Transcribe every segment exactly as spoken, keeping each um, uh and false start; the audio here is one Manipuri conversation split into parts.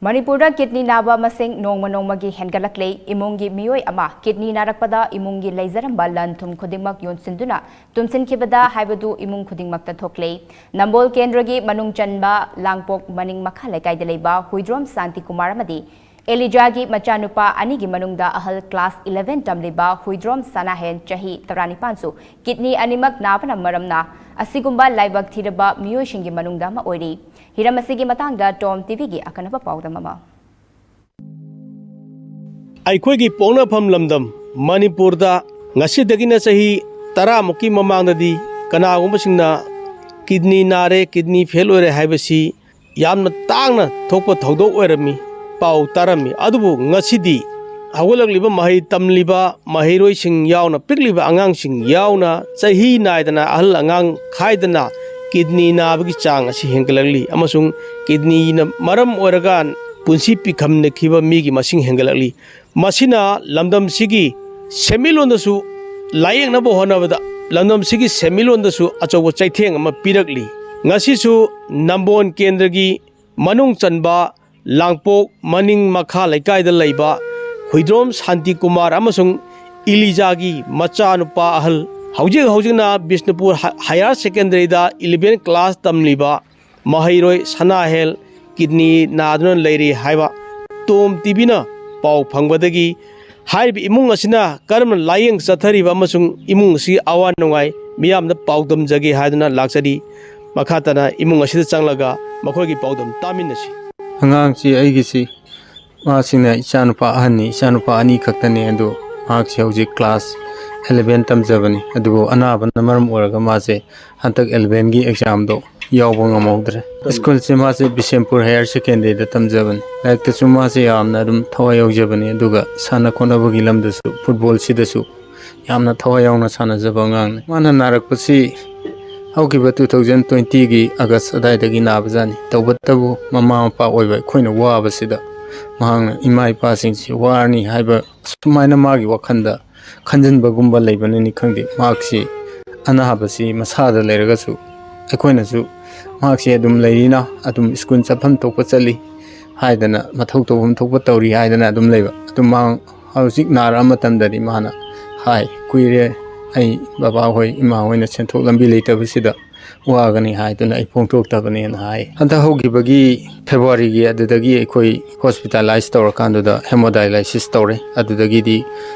ꯃꯅꯤꯄꯨꯔꯗ ꯀꯤꯗꯅꯤ ꯅꯥꯕ ꯃꯁꯤꯡ ꯅꯣꯡꯃ ꯅꯣꯡꯃꯒꯤ ꯍꯦꯟꯒꯠꯂꯛꯂꯦ꯫ ꯏꯃꯨꯡꯒꯤ ꯃꯤꯑꯣꯏ ꯑꯃ ꯀꯤꯗꯅꯤ ꯅꯥꯔꯛꯄꯗ ꯏꯃꯨꯡꯒꯤ ꯂꯩꯖꯔꯝꯕ ꯂꯟ ꯊꯨꯝ ꯈꯨꯗꯤꯡꯃꯛ ꯌꯣꯟꯁꯤꯟꯗꯨꯅ ꯇꯨꯝꯁꯤꯟꯈꯤꯕꯗ ꯍꯥꯏꯕꯗꯨ ꯏꯃꯨꯡ ꯈꯨꯗꯤꯡꯃꯛꯇ ꯊꯣꯛꯂꯦ꯫ ꯅꯝꯕꯣꯜ ꯀꯦꯟꯗ꯭ꯔꯒꯤ ꯃꯅꯨꯡ ꯆꯟꯕ ꯂꯥꯡꯄꯣꯛ ꯃꯅꯤꯡ ꯃꯈꯥ ꯂꯩꯀꯥꯏꯗ ꯂꯩꯕ ꯍꯨꯏꯗ꯭ꯔꯣꯝ ꯁꯥꯟꯇꯤꯀꯨꯃꯥꯔ ꯑꯃꯗꯤ ꯑꯦꯂꯤꯖꯥꯒꯤ ꯃꯆꯥꯅꯨꯄꯥ ꯑꯅꯤꯒꯤ ꯃꯅꯨꯡꯗ ꯑꯍꯜ ꯀ꯭ꯂꯥꯁ ꯏꯂꯦꯚꯦꯟ ꯇꯝꯂꯤꯕ ꯍꯨꯏꯗ꯭ꯔꯣꯝ ꯁꯅꯥꯍꯦꯟ ꯆꯍꯤ ꯇꯔꯥꯅꯤꯄꯥꯟꯁꯨ ꯀꯤꯗꯅꯤ ꯑꯅꯤꯃꯛ ꯅꯥꯕꯅ ꯃꯔꯝꯅ ꯑꯁꯤꯒꯨꯝꯕ ꯂꯥꯏꯕꯛ ꯊꯤꯔꯕ ꯃꯤꯑꯣꯏꯁꯤꯡꯒꯤ ꯃꯅꯨꯡꯗ ꯑꯃ ꯑꯣꯏꯔꯤ꯫ ꯍꯤꯔꯝ ꯑꯁꯤꯒꯤ ꯃꯇꯥꯡꯗ ꯇꯣꯝ ꯇꯤꯚꯤꯒꯤ ꯑꯈꯟꯅꯕ ꯄꯥꯎꯗꯝ ꯑꯃ꯫ ꯑꯩꯈꯣꯏꯒꯤ ꯄꯣꯛꯅꯐꯝ ꯂꯝꯗꯝ ꯃꯅꯤꯄꯨꯔꯗ ꯉꯁꯤꯗꯒꯤꯅ ꯆꯍꯤ ꯇꯔꯥꯃꯨꯛꯀꯤ ꯃꯃꯥꯡꯗꯗꯤ ꯀꯅꯥꯒꯨꯝꯕꯁꯤꯡꯅ ꯀꯤꯗꯅꯤ ꯅꯥꯔꯦ, ꯀꯤꯗꯅꯤ ꯐꯦꯜ ꯑꯣꯏꯔꯦ ꯍꯥꯏꯕꯁꯤ ꯌꯥꯝꯅ ꯇꯥꯡꯅ ꯊꯣꯛꯄ ꯊꯧꯗꯣꯛ ꯑꯣꯏꯔꯝꯃꯤ, ꯄꯥꯎ ꯇꯥꯔꯝꯃꯤ꯫ ꯑꯗꯨꯕꯨ ꯉꯁꯤꯗꯤ ꯍꯧꯒꯠꯂꯛꯂꯤꯕ ꯃꯍꯩ ꯇꯝꯂꯤꯕ ꯃꯍꯩꯔꯣꯏꯁꯤꯡ ꯌꯥꯎꯅ, ꯄꯤꯛꯂꯤꯕ ꯑꯉꯥꯡꯁꯤꯡ ꯌꯥꯎꯅ, ꯆꯍꯤ ꯅꯥꯏꯗꯅ ꯑꯍꯜ ꯑꯉꯥꯡ ꯈꯥꯏꯗꯅ ꯀꯤꯗꯅꯤ ꯅꯥꯕꯒꯤ ꯆꯥꯡ ꯑꯁꯤ ꯍꯦꯟꯒꯠꯂꯛꯂꯤ, ꯑꯃꯁꯨꯡ ꯀꯤꯗꯅꯤꯅ ꯃꯔꯝ ꯑꯣꯏꯔꯒ ꯄꯨꯟꯁꯤ ꯄꯤꯈꯝꯅꯈꯤꯕ ꯃꯤꯒꯤ ꯃꯁꯤꯡ ꯍꯦꯟꯒꯠꯂꯛꯂꯤ꯫ ꯃꯁꯤꯅ ꯂꯝꯗꯝꯁꯤꯒꯤ ꯁꯦꯟꯃꯤꯠꯂꯣꯟꯗꯁꯨ, ꯂꯥꯌꯦꯡꯅꯕ ꯍꯣꯠꯅꯕꯗ ꯂꯝꯗꯝꯁꯤꯒꯤ ꯁꯦꯟꯃꯤꯠꯂꯣꯟꯗꯁꯨ ꯑꯆꯧꯕ ꯆꯩꯊꯦꯡ ꯑꯃ ꯄꯤꯔꯛꯂꯤ꯫ ꯉꯁꯤꯁꯨ ꯅꯝꯕꯣꯟ ꯀꯦꯟꯗ꯭ꯔꯒꯤ ꯃꯅꯨꯡ ꯆꯟꯕ ꯂꯥꯡꯄꯣꯛ ꯃꯅꯤꯡ ꯃꯈꯥ ꯂꯩꯀꯥꯏꯗ ꯂꯩꯕ ꯍꯨꯏꯗ꯭ꯔꯣꯝ ꯁꯥꯟꯇꯤꯀꯨꯃꯥꯔ ꯑꯃꯁꯨꯡ ꯏꯂꯤꯖꯥꯒꯤ ꯃꯆꯥꯅꯨꯄꯥ ꯑꯍꯜ, ꯍꯧꯖꯤꯛ ꯍꯧꯖꯤꯛꯅ ꯕꯤꯁꯅꯨꯄꯨꯔ ꯍꯥ-, ꯍꯥꯌꯔ ꯁꯦꯀꯦꯟꯗꯔꯤꯗ ꯏꯂꯦꯚꯦꯟ ꯀ꯭ꯂꯥꯁ ꯇꯝꯂꯤꯕ ꯃꯍꯩꯔꯣꯏ ꯁꯅꯥꯍꯦꯜ ꯀꯤꯗꯅꯤ ꯅꯥꯗꯨꯅ ꯂꯩꯔꯤ ꯍꯥꯏꯕ ꯇꯣꯝ ꯇꯤꯚꯤꯅ ꯄꯥꯎ ꯐꯪꯕꯗꯒꯤ ꯍꯥꯏꯔꯤꯕ ꯏꯃꯨꯡ ꯑꯁꯤꯅ ꯀꯔꯝꯅ ꯂꯥꯌꯦꯡ ꯆꯠꯊꯔꯤꯕ ꯑꯃꯁꯨꯡ ꯏꯃꯨꯡ ꯑꯁꯤꯒꯤ ꯑꯋꯥ ꯅꯨꯡꯉꯥꯏ ꯃꯤꯌꯥꯝꯗ ꯄꯥꯎꯗꯝꯖꯒꯦ ꯍꯥꯏꯗꯨꯅ ꯂꯥꯛꯆꯔꯤ꯫ ꯃꯈꯥ ꯇꯥꯅ ꯏꯃꯨꯡ ꯑꯁꯤꯗ ꯆꯪꯂꯒ ꯃꯈꯣꯏꯒꯤ ꯄꯥꯎꯗꯝ ꯇꯥꯃꯤꯟꯅꯁꯤ꯫ ꯑꯉꯥꯡꯁꯤ ꯑꯩꯒꯤꯁꯤ, ꯃꯍꯥꯛꯁꯤꯅ ꯏꯆꯥꯅꯨꯄꯥ ꯑꯍꯟꯅꯤ, ꯏꯆꯥꯅꯨꯄꯥ ꯑꯅꯤ ꯈꯛꯇꯅꯤ꯫ ꯑꯗꯨ ꯃꯍꯥꯛꯁꯤ ꯍꯧꯖꯤꯛ ꯀ꯭ꯂꯥꯁ ꯏꯂꯦꯚꯦꯟ ꯇꯝꯖꯕꯅꯤ꯫ ꯑꯗꯨꯕꯨ ꯑꯅꯥꯕꯅ ꯃꯔꯝ ꯑꯣꯏꯔꯒ ꯃꯥꯁꯦ ꯍꯟꯗꯛ ꯏꯂꯦꯚꯦꯟꯒꯤ ꯑꯦꯛꯖꯥꯝꯗꯣ ꯌꯥꯎꯕ ꯉꯝꯍꯧꯗ꯭ꯔꯦ꯫ ꯁ꯭ꯀꯨꯜꯁꯦ ꯃꯥꯁꯦ ꯕꯤꯁꯦꯝꯄꯨꯔ ꯍꯥꯌꯔ ꯁꯦꯀꯦꯟꯗꯔꯤꯗ ꯇꯝꯖꯕꯅꯤ꯫ ꯂꯥꯏꯔꯤꯛꯇꯁꯨ ꯃꯥꯁꯦ ꯌꯥꯝꯅ ꯑꯗꯨꯝ ꯊꯋꯥꯏ ꯌꯥꯎꯖꯕꯅꯤ, ꯑꯗꯨꯒ ꯁꯥꯟꯅ ꯈꯣꯠꯅꯕꯒꯤ ꯂꯝꯗꯁꯨ, ꯐꯨꯠꯕꯣꯜꯁꯤꯗꯁꯨ ꯌꯥꯝꯅ ꯊꯋꯥꯏ ꯌꯥꯎꯅ ꯁꯥꯟꯅꯖꯕ ꯑꯉꯥꯡꯅꯤ꯫ ꯃꯥꯅ ꯅꯥꯔꯛꯄꯁꯤ ꯍꯧꯈꯤꯕ ꯇꯨ ꯊꯥꯎꯖꯟ ꯇ꯭ꯋꯦꯟꯇꯤꯒꯤ ꯑꯥꯒꯁ ꯑꯗꯥꯏꯗꯒꯤ ꯅꯥꯕꯖꯥꯠꯅꯤ꯫ ꯇꯧꯕꯇꯕꯨ ꯃꯃꯥ ꯃꯄꯥ ꯑꯣꯏꯕ ꯑꯩꯈꯣꯏꯅ ꯋꯥꯕꯁꯤꯗ ꯃꯍꯥꯛꯅ ꯏꯃꯥ ꯏꯄꯥꯁꯤꯡꯁꯤ ꯋꯥꯔꯅꯤ ꯍꯥꯏꯕ ꯁꯨꯃꯥꯏꯅ ꯃꯥꯒꯤ ꯋꯥꯈꯜꯗ ꯈꯟꯖꯤꯟꯕꯒꯨꯝꯕ ꯂꯩꯕꯅꯅꯤ ꯈꯪꯗꯦ, ꯃꯍꯥꯛꯁꯤ ꯑꯅꯥꯕꯁꯤ ꯃꯁꯥꯗ ꯂꯩꯔꯒꯁꯨ ꯑꯩꯈꯣꯏꯅꯁꯨ ꯃꯍꯥꯛꯁꯤ ꯑꯗꯨꯝ ꯂꯩꯔꯤꯅ ꯑꯗꯨꯝ ꯁ꯭ꯀꯨꯜ ꯆꯠꯐꯝ ꯊꯣꯛꯄ ꯆꯠꯂꯤ꯫ ꯍꯥꯏꯗꯅ, ꯃꯊꯧ ꯇꯧꯐꯝ ꯊꯣꯛꯄ ꯇꯧꯔꯤ ꯍꯥꯏꯗꯅ ꯑꯗꯨꯝ ꯂꯩꯕ꯫ ꯑꯗꯨ ꯃꯥ ꯍꯧꯖꯤꯛ ꯅꯥꯔꯛꯑ ꯃꯇꯝꯗꯗꯤ ꯃꯥꯅ ꯍꯥꯏ, "ꯀꯨꯏꯔꯦ ꯑꯩ ꯕꯕꯥ ꯍꯣꯏ, ꯏꯃꯥ ꯍꯣꯏꯅ ꯁꯦꯟꯊꯣꯛ ꯂꯝꯕꯤ ꯂꯩꯇꯕꯁꯤꯗ ꯋꯥꯒꯅꯤ ꯍꯥꯏꯗꯨꯅ ꯑꯩ ꯐꯣꯡꯗꯣꯛꯇꯕꯅꯦꯅ" ꯍꯥꯏ꯫ ꯍꯟꯗꯛ ꯍꯧꯈꯤꯕꯒꯤ ꯐꯦꯕ꯭ꯔꯨꯋꯥꯔꯤꯒꯤ ꯑꯗꯨꯗꯒꯤ ꯑꯩꯈꯣꯏ ꯍꯣꯁꯄꯤꯇꯥꯂꯥꯏꯁ ꯇꯧꯔꯀꯥꯟꯗꯨꯗ ꯍꯦꯃꯣꯗꯥꯏꯂꯥꯏꯁꯤꯁ ꯇꯧꯔꯦ꯫ ꯑꯗꯨꯗꯒꯤꯗꯤ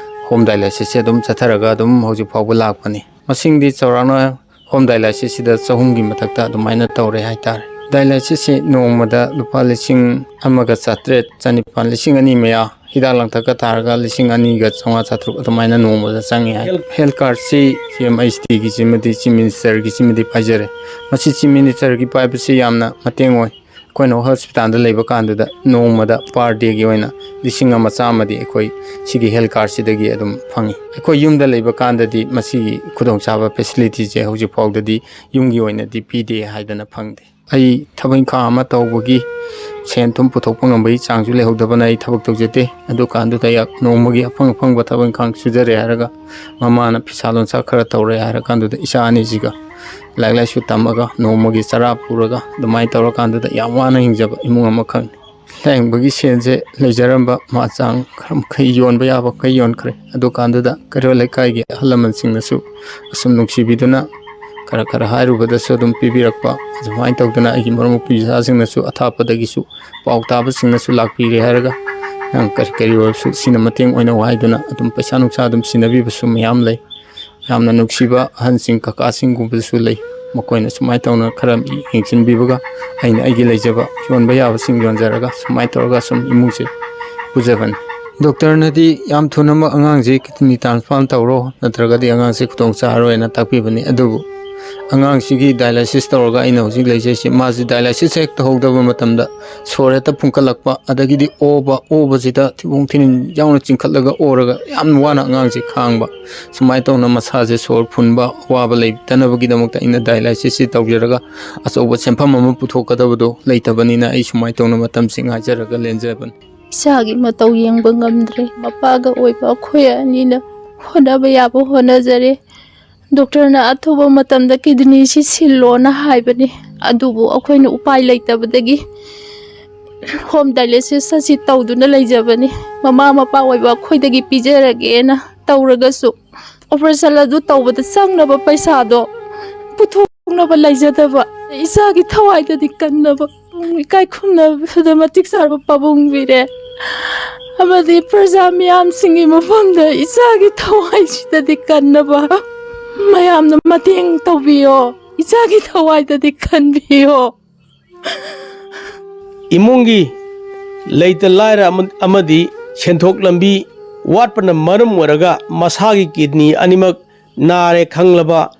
ꯍꯣꯝ ꯗꯥꯏꯂꯥꯏꯁꯤꯁꯁꯦ ꯑꯗꯨꯝ ꯆꯠꯊꯔꯒ ꯑꯗꯨꯝ ꯍꯧꯖꯤꯛ ꯐꯥꯎꯕ ꯂꯥꯛꯄꯅꯤ꯫ ꯃꯁꯤꯡꯗꯤ ꯆꯥꯎꯔꯥꯛꯅ ꯍꯣꯝ ꯗꯥꯏꯂꯥꯏꯁꯤꯁꯁꯤꯗ ꯆꯍꯨꯝꯒꯤ ꯃꯊꯛꯇ ꯑꯗꯨꯃꯥꯏꯅ ꯇꯧꯔꯦ ꯍꯥꯏꯇꯥꯔꯦ꯫ ꯗꯥꯏꯂꯥꯏꯁꯤꯁꯁꯤ ꯅꯣꯡꯃꯗ ꯂꯨꯄꯥ ꯂꯤꯁꯤꯡ ꯑꯃꯒ ꯆꯥꯇ꯭ꯔꯦꯠ, ꯆꯅꯤꯄꯥꯟ, ꯂꯤꯁꯤꯡ ꯑꯅꯤ ꯃꯌꯥ, ꯍꯤꯗꯥꯛ ꯂꯥꯡꯊꯛꯀ ꯊꯥꯔꯒ ꯂꯤꯁꯤꯡ ꯑꯅꯤꯒ ꯆꯥꯝꯃꯉꯥ ꯆꯥꯇ꯭ꯔꯨꯛ ꯑꯗꯨꯃꯥꯏꯅ ꯅꯣꯡꯃꯗ ꯆꯪꯉꯤ ꯍꯥꯏ꯫ ꯍꯦꯜ-, ꯍꯦꯜꯊ ꯀꯥꯔꯗꯁꯤ ꯁꯤ ꯑꯦꯝ ꯑꯩꯆ ꯗꯤꯒꯤꯁꯤꯃꯗꯤ, ꯆꯤꯐ ꯃꯤꯅꯤꯁꯇꯔꯒꯤꯁꯤꯃꯗꯤ ꯄꯥꯏꯖꯔꯦ꯫ ꯃꯁꯤ ꯆꯤꯐ ꯃꯤꯅꯤꯁꯇꯔꯒꯤ ꯄꯥꯏꯕꯁꯤ ꯌꯥꯝꯅ ꯃꯇꯦꯡ ꯑꯣꯏ꯫ ꯑꯩꯈꯣꯏꯅ ꯍꯣꯁꯄꯤꯇꯥꯜꯗ ꯂꯩꯕ ꯀꯥꯟꯗꯨꯗ ꯅꯣꯡꯃꯗ ꯄꯥꯔ ꯗꯦꯒꯤ ꯑꯣꯏꯅ ꯂꯤꯁꯤꯡ ꯑꯃ ꯆꯥꯝꯃꯗꯤ ꯑꯩꯈꯣꯏ ꯁꯤꯒꯤ ꯍꯦꯜꯊ ꯀꯥꯔꯗꯁꯤꯗꯒꯤ ꯑꯗꯨꯝ ꯐꯪꯉꯤ꯫ ꯑꯩꯈꯣꯏ ꯌꯨꯝꯗ ꯂꯩꯕ ꯀꯥꯟꯗꯗꯤ ꯃꯁꯤꯒꯤ ꯈꯨꯗꯣꯡꯆꯥꯕ, ꯐꯦꯁꯤꯂꯤꯇꯤꯁꯦ ꯍꯧꯖꯤꯛ ꯐꯥꯎꯗꯗꯤ ꯌꯨꯝꯒꯤ ꯑꯣꯏꯅꯗꯤ ꯄꯤꯗꯦ ꯍꯥꯏꯗꯅ ꯐꯪꯗꯦ꯫ ꯑꯩ ꯊꯕꯛ ꯏꯪꯈꯥꯡ ꯑꯃ ꯇꯧꯕꯒꯤ ꯁꯦꯟ ꯊꯨꯝ ꯄꯨꯊꯣꯛꯄ ꯉꯝꯕꯒꯤ ꯆꯥꯡꯁꯨ ꯂꯩꯍꯧꯗꯕꯅ ꯑꯩ ꯊꯕꯛ ꯇꯧꯖꯗꯦ꯫ ꯑꯗꯨꯀꯥꯟꯗꯨꯗ ꯑꯩꯍꯥꯛ ꯅꯣꯡꯃꯒꯤ ꯑꯐꯪ ꯑꯐꯪꯕ ꯊꯕꯛ ꯏꯪꯈꯥꯡ ꯁꯨꯖꯔꯦ ꯍꯥꯏꯔꯒ ꯃꯃꯥꯅ ꯐꯤꯁꯥ ꯂꯣꯟꯁꯥ ꯈꯔ ꯇꯧꯔꯦ ꯍꯥꯏꯔꯀꯥꯟꯗꯨꯗ ꯏꯆꯥ ꯑꯅꯤꯁꯤꯒ ꯂꯥꯏꯔꯤꯛ ꯂꯥꯏꯁꯨ ꯇꯝꯃꯒ ꯅꯣꯡꯃꯒꯤ ꯆꯔꯥ ꯄꯨꯔꯒ ꯑꯗꯨꯃꯥꯏꯅ ꯇꯧꯔꯀꯥꯟꯗꯨꯗ ꯌꯥꯝ ꯋꯥꯅ ꯍꯤꯡꯖꯕ ꯏꯃꯨꯡ ꯑꯃꯈꯛꯅꯤ꯫ ꯂꯥꯏꯌꯦꯡꯕꯒꯤ ꯁꯦꯟꯁꯦ ꯂꯩꯖꯔꯝꯕ ꯃꯆꯥꯡ ꯈꯔ ꯃꯈꯩ ꯌꯣꯟꯕ ꯌꯥꯕ ꯃꯈꯩ ꯌꯣꯟꯈ꯭ꯔꯦ꯫ ꯑꯗꯨꯀꯥꯟꯗꯨꯗ ꯀꯩꯔꯣꯜ ꯂꯩꯀꯥꯏꯒꯤ ꯑꯍꯜ ꯂꯃꯟꯁꯤꯡꯅꯁꯨ ꯑꯁꯨꯝ ꯅꯨꯡꯁꯤꯕꯤꯗꯨꯅ ꯈꯔ ꯈꯔ ꯍꯥꯏꯔꯨꯕꯗꯁꯨ ꯑꯗꯨꯝ ꯄꯤꯕꯤꯔꯛꯄ, ꯑꯗꯨꯃꯥꯏꯅ ꯇꯧꯗꯅ ꯑꯩꯒꯤ ꯃꯔꯨꯞ ꯃꯄꯤ ꯃꯆꯥꯁꯤꯡꯅꯁꯨ ꯑꯊꯥꯞꯄꯗꯒꯤꯁꯨ ꯄꯥꯎ ꯇꯥꯕꯁꯤꯡꯅꯁꯨ ꯂꯥꯛꯄꯤꯔꯦ ꯍꯥꯏꯔꯒ ꯅꯪ ꯀꯔꯤ ꯀꯔꯤ ꯑꯣꯏꯔꯁꯨ ꯁꯤꯅ ꯃꯇꯦꯡ ꯑꯣꯏꯅꯧ ꯍꯥꯏꯗꯨꯅ ꯑꯗꯨꯝ ꯄꯩꯁꯥ ꯅꯨꯡꯁꯥ ꯑꯗꯨꯝ ꯁꯤꯟꯅꯕꯤꯕꯁꯨ ꯃꯌꯥꯝ ꯂꯩ꯫ ꯌꯥꯝꯅ ꯅꯨꯡꯁꯤꯕ ꯑꯍꯟꯁꯤꯡ, ꯀꯀꯥꯁꯤꯡꯒꯨꯝꯕꯁꯨ ꯂꯩ꯫ ꯃꯈꯣꯏꯅ ꯁꯨꯃꯥꯏꯅ ꯇꯧꯅ ꯈꯔ ꯌꯦꯡꯁꯤꯟꯕꯤꯕꯒ ꯑꯩꯅ ꯑꯩꯒꯤ ꯂꯩꯖꯕ ꯌꯣꯟꯕ ꯌꯥꯕꯁꯤꯡ ꯌꯣꯟꯖꯔꯒ ꯁꯨꯃꯥꯏꯅ ꯇꯧꯔꯒ ꯁꯨꯝ ꯏꯃꯨꯡꯁꯦ ꯄꯨꯖꯕꯅꯤ꯫ ꯗꯣꯛꯇꯔꯅꯗꯤ ꯌꯥꯝ ꯊꯨꯅꯃꯛ ꯑꯉꯥꯡꯁꯤ ꯀꯤꯗꯅꯤ ꯇ꯭ꯔꯥꯟꯁꯄ꯭ꯂꯥꯟ ꯇꯧꯔꯣ, ꯅꯠꯇ꯭ꯔꯒꯗꯤ ꯑꯉꯥꯡꯁꯤ ꯈꯨꯗꯣꯡ ꯆꯥꯔꯔꯣꯏꯅ ꯇꯥꯛꯄꯤꯕꯅꯤ꯫ ꯑꯗꯨꯕꯨ ꯑꯉꯥꯡꯁꯤꯒꯤ ꯗꯥꯏꯂꯥꯏꯁꯤꯁ ꯇꯧꯔꯒ ꯑꯩꯅ ꯍꯧꯖꯤꯛ ꯂꯩꯖꯩꯁꯤ, ꯃꯥꯁꯤ ꯗꯥꯏꯂꯥꯏꯁꯤꯁ ꯍꯦꯛ ꯇꯧꯍꯧꯗꯕ ꯃꯇꯝꯗ ꯁꯣꯔ ꯍꯦꯛꯇ ꯐꯨꯟꯀꯠꯂꯛꯄ, ꯑꯗꯒꯤꯗꯤ ꯑꯣꯕ, ꯑꯣꯕꯁꯤꯗ ꯊꯤꯕꯣꯡ ꯊꯤꯔꯤꯟ ꯌꯥꯎꯅ ꯆꯤꯡꯈꯠꯂꯒ ꯑꯣꯔꯒ ꯌꯥꯝ ꯋꯥꯅ ꯑꯉꯥꯡꯁꯤ ꯈꯥꯡꯕ, ꯁꯨꯃꯥꯏꯅ ꯇꯧꯅ ꯃꯁꯥꯁꯦ ꯁꯣꯔ ꯐꯨꯟꯕ ꯑꯋꯥꯕ ꯂꯩꯇꯅꯕꯒꯤꯗꯃꯛꯇ ꯑꯩꯅ ꯗꯥꯏꯂꯥꯏꯁꯤꯁꯁꯤ ꯇꯧꯖꯔꯒ ꯑꯆꯧꯕ ꯁꯦꯟꯐꯝ ꯑꯃ ꯄꯨꯊꯣꯛꯀꯗꯕꯗꯣ ꯂꯩꯇꯕꯅꯤꯅ ꯑꯩ ꯁꯨꯃꯥꯏꯅ ꯇꯧꯅ ꯃꯇꯝꯁꯤ ꯉꯥꯏꯖꯔꯒ ꯂꯦꯟꯖꯕꯅꯤ꯫ ꯏꯆꯥꯒꯤ ꯃꯇꯧ ꯌꯦꯡꯕ ꯉꯝꯗ꯭ꯔꯦ꯫ ꯃꯄꯥꯒ ꯑꯣꯏꯕ ꯑꯩꯈꯣꯏ ꯑꯅꯤꯅ ꯍꯣꯠꯅꯕ ꯌꯥꯕ ꯍꯣꯠꯅꯖꯔꯦ꯫ ꯗꯣꯛꯇꯔꯅ ꯑꯊꯨꯕ ꯃꯇꯝꯗ ꯀꯤꯗꯅꯤꯁꯤ ꯁꯤꯜꯂꯣꯅ ꯍꯥꯏꯕꯅꯤ, ꯑꯗꯨꯕꯨ ꯑꯩꯈꯣꯏꯅ ꯎꯄꯥꯏ ꯂꯩꯇꯕꯗꯒꯤ ꯍꯣꯝ ꯗꯥꯏꯂꯦꯁꯤꯁ ꯑꯁꯤ ꯇꯧꯗꯨꯅ ꯂꯩꯖꯕꯅꯤ꯫ ꯃꯃꯥ ꯃꯄꯥ ꯑꯣꯏꯕ ꯑꯩꯈꯣꯏꯗꯒꯤ ꯄꯤꯖꯔꯒꯦꯅ ꯇꯧꯔꯒꯁꯨ, ꯑꯣꯄꯔꯦꯁꯟ ꯑꯗꯨ ꯇꯧꯕꯗ ꯆꯪꯅꯕ ꯄꯩꯁꯥꯗꯣ ꯄꯨꯊꯣꯛꯅꯕ ꯂꯩꯖꯗꯕ, ꯏꯆꯥꯒꯤ ꯊꯋꯥꯏꯗꯗꯤ ꯀꯟꯅꯕ ꯏꯀꯥꯏ ꯈꯨꯝꯅꯕꯗ ꯃꯇꯤꯛ ꯆꯥꯔꯕ ꯄꯥꯕꯨꯡ ꯕꯤꯔꯦꯟ ꯑꯃꯗꯤ ꯄ꯭ꯔꯖꯥ ꯃꯤꯌꯥꯝꯁꯤꯡꯒꯤ ꯃꯐꯝꯗ ꯏꯆꯥꯒꯤ ꯊꯋꯥꯏꯁꯤꯗꯗꯤ ꯀꯟꯅꯕ ꯃꯌꯥꯝꯅ ꯃꯇꯦꯡ ꯇꯧꯕꯤꯌꯣ꯫ ꯏꯆꯥꯒꯤ ꯊꯋꯥꯏꯗꯗꯤ ꯀꯟꯕꯤꯌꯣ꯫ ꯏꯃꯨꯡꯒꯤ ꯂꯩꯇ ꯂꯥꯏꯔ ꯑꯃ-, ꯑꯃꯗꯤ ꯁꯦꯟꯊꯣꯛ ꯂꯝꯕꯤ ꯋꯥꯠꯄꯅ ꯃꯔꯝ ꯑꯣꯏꯔꯒ ꯃꯁꯥꯒꯤ ꯀꯤꯗꯅꯤ ꯑꯅꯤꯃꯛ ꯅꯥꯔꯦ ꯈꯪꯂꯕ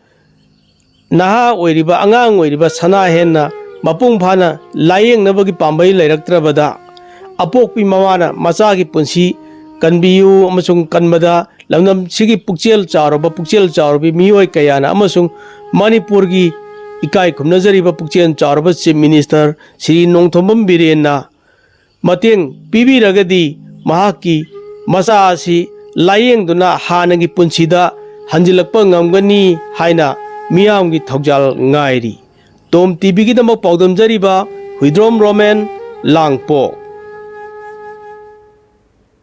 ꯅꯍꯥ ꯑꯣꯏꯔꯤꯕ, ꯑꯉꯥꯡ ꯑꯣꯏꯔꯤꯕ ꯁꯅꯥꯍꯦꯟꯅ ꯃꯄꯨꯡ ꯐꯥꯅ ꯂꯥꯌꯦꯡꯅꯕꯒꯤ ꯄꯥꯝꯕꯩ ꯂꯩꯔꯛꯇ꯭ꯔꯕꯗ, ꯑꯄꯣꯛꯄꯤ ꯃꯃꯥꯅ ꯃꯆꯥꯒꯤ ꯄꯨꯟꯁꯤ ꯀꯟꯕꯤꯌꯨ ꯑꯃꯁꯨꯡ ꯀꯟꯕꯗ ꯂꯝꯗꯝꯁꯤꯒꯤ ꯄꯨꯛꯆꯦꯜ ꯆꯥꯎꯔꯕ, ꯄꯨꯛꯆꯦꯜ ꯆꯥꯎꯔꯕꯤ ꯃꯤꯑꯣꯏ ꯀꯌꯥꯅ ꯑꯃꯁꯨꯡ ꯃꯅꯤꯄꯨꯔꯒꯤ ꯏꯀꯥꯏ ꯈꯨꯝꯅꯖꯔꯤꯕ ꯄꯨꯛꯆꯦꯜ ꯆꯥꯎꯔꯕ ꯆꯤꯐ ꯃꯤꯅꯤꯁꯇꯔ ꯁ꯭ꯔꯤ ꯅꯣꯡꯊꯣꯝꯕꯝ ꯕꯤꯔꯦꯟꯅ ꯃꯇꯦꯡ ꯄꯤꯕꯤꯔꯒꯗꯤ ꯃꯍꯥꯛꯀꯤ ꯃꯆꯥ ꯑꯁꯤ ꯂꯥꯌꯦꯡꯗꯨꯅ ꯍꯥꯟꯅꯒꯤ ꯄꯨꯟꯁꯤꯗ ꯍꯟꯖꯤꯜꯂꯛꯄ ꯉꯝꯒꯅꯤ ꯍꯥꯏꯅ ꯃꯤꯌꯥꯝꯒꯤ ꯊꯧꯖꯥꯜ ꯉꯥꯏꯔꯤ꯫ ꯇꯣꯝ ꯇꯤꯚꯤꯒꯤꯗꯃꯛ ꯄꯥꯎꯗꯝꯖꯔꯤꯕ ꯍꯨꯏꯗ꯭ꯔꯣꯝ ꯔꯣꯃꯦꯟ, ꯂꯥꯡꯄꯣꯛ꯫